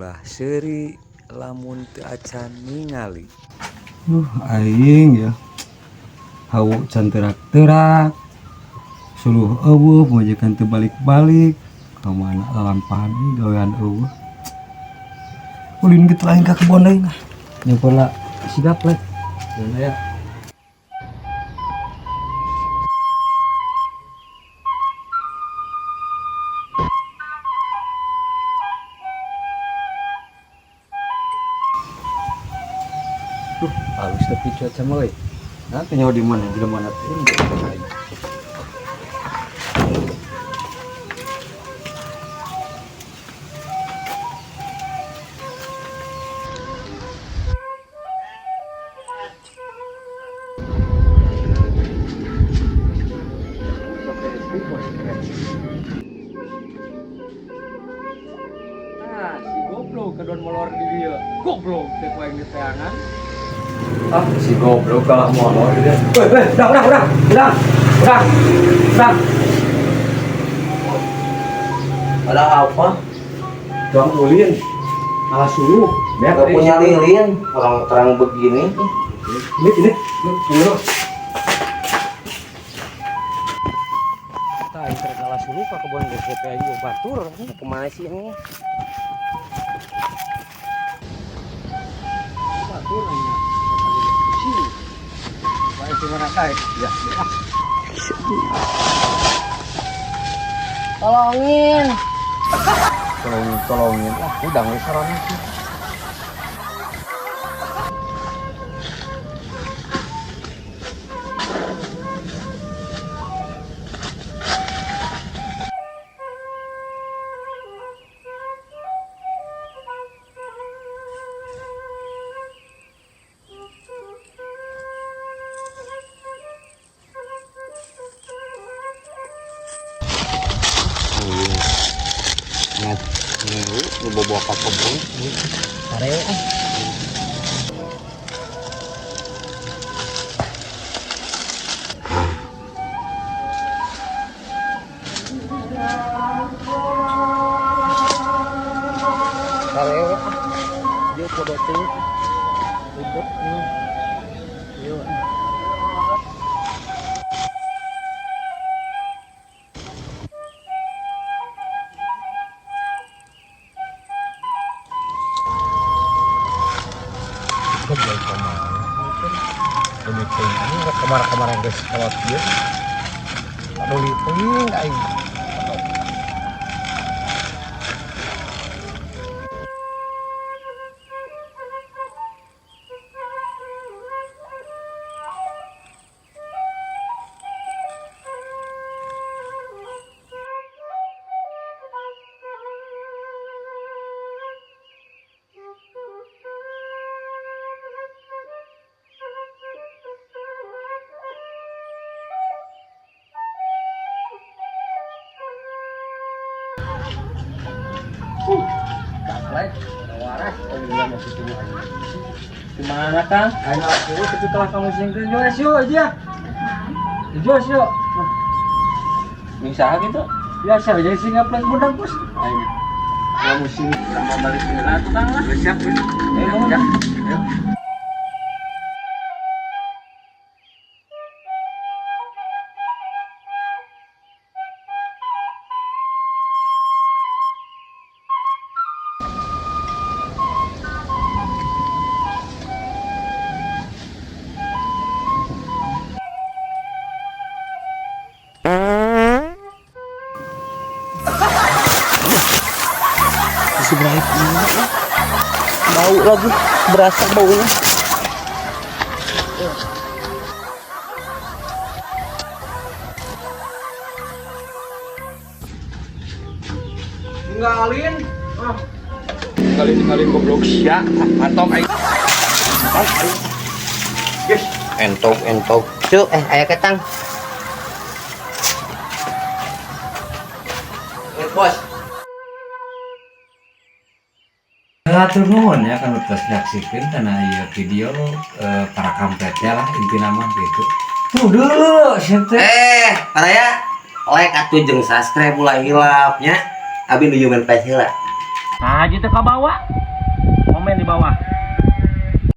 Ulah seuri lamun teu acan ningali. Aing ya. Hawu can teurak-teurak. Suluh euweuh pamajikan teu balik-balik. Ka mana lalampahan ieu gawean euweuh. Ulin kitu aing ka kebon deui lah. Nyopola si gaplek. Dan aya. Duh, halus tapi cuaca mah euy. Nanti nyawa di mana? Di mana teh ini aing. Ah, si goblok kedon molor di dia. Goblok teh ku aing diteangan. Ah, si goblok kalah molor di dia. Weh, weh, udah, udah, udah. Udah. Udah. Udah. Ada apa? Tuang ulin. Alah suluh. Beak Gak punya lilin, orang terang begini. Ini, ini, ini, ini. Tah aing rek ngalah suluh ka kebon geus teh aing batur. Kemana sih ini? Batur aing. Sini. Bae di mana kae? Ya. Tolongin. Tolongin, tolongin. Lah, udang we sarana sih. Lu bawa ke kebun. Sare ah. Sare ah. Dia kudu teh. Ribet ini. Yo. Kemana-kemana guys kalau dia peduli teuing aing. Gaplek, waras, masih tubuh aing. Gimana, Kang? Aing aku itu telah kamu singkeun yo yo aja. Yo yo. Bisa gitu? Biasa aja sih gaplek budang bos. Aing. Kamu sing Sama balik heula tuh, Kang lah. siap. Ayo, Ya. Ayo. Bau lagi, berasa baunya. Ninggalin. Ah. Ninggalin ninggalin goblok sia. Mantap aing. Guys, Entok, entok. Cuk, aya ketang. Bos. Hatur nuhun ya kan terus nyaksikeun kana ieu video para kampretnya lah intina mah gitu. Tuh dulu sia teh. Paraya like atuh jeung subscribe ulah hilap nya. Abi nuju main PS heula. Nah, aja teh kabawa.